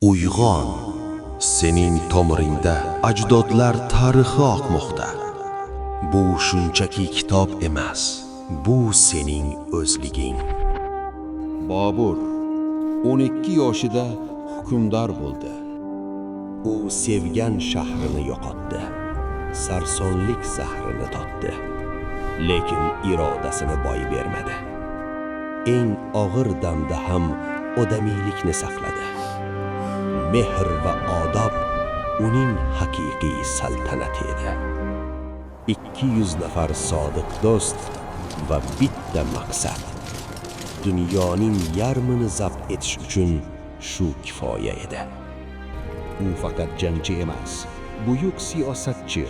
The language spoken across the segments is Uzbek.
Uyg'on! Sening tomiringda ajdodlar tarixi oqmoqda. Bu shunchaki kitob emas, bu sening o'zliging. Bobur 12 yoshida hukmdor bo'ldi. U sevgan shahrini yo'qotdi. Sarsonlik zahrini totdi. Lekin irodasini boy bermadi. Eng og'ir damda ham odamiylikni saqladi. Mehr va odob uning haqiqiy saltanati edi. 200 nafar sodiq do'st va bitta maqsad. Dunyoning yarmini zabt etish uchun shu kifoya edi. U faqat jangchi emas, buyuk siyosatchi.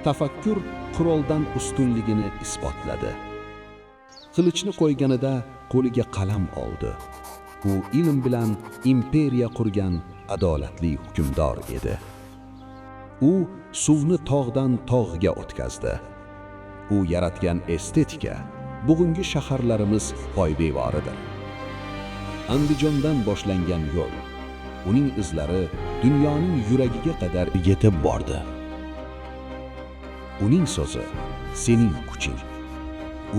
Tafakkur quroldan ustunligini isbotladi. Qilichni qo'yganida qo'liga qalam oldi. U ilm bilan imperiya qurgan adolatli hukmdor edi. U suvni tog'dan tog'ga o'tkazdi. U yaratgan estetika bugungi shaharlarimiz poydevoridir. Andijondan boshlangan yo'l, uning izlari dunyoning yuragiga qadar Yetib bordi. Uning so'zi sening kuching.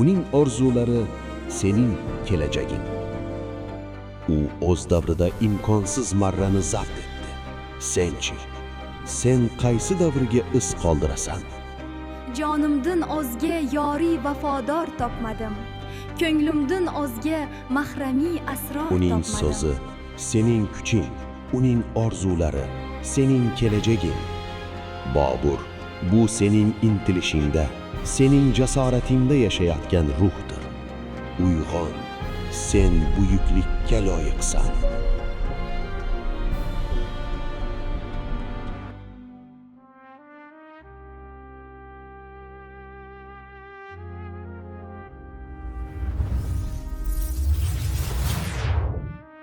Uning orzulari sening kelajaging. U o'z davrida imkonsiz marrani zabt etdi. Senchi? Sen qaysi davrga iz qoldirasan? Jonimdin o'zga yori vafodor topmadim. Ko'nglimdin o'zga mahramiy asror Uning topmadim. so'zi sening kuching, uning orzulari sening kelajaging. Bobur, bu sening intilishingda, sening jasoratingda yashayotgan ruhdir. Uyg'on, sen buyuklikka loyiqsan.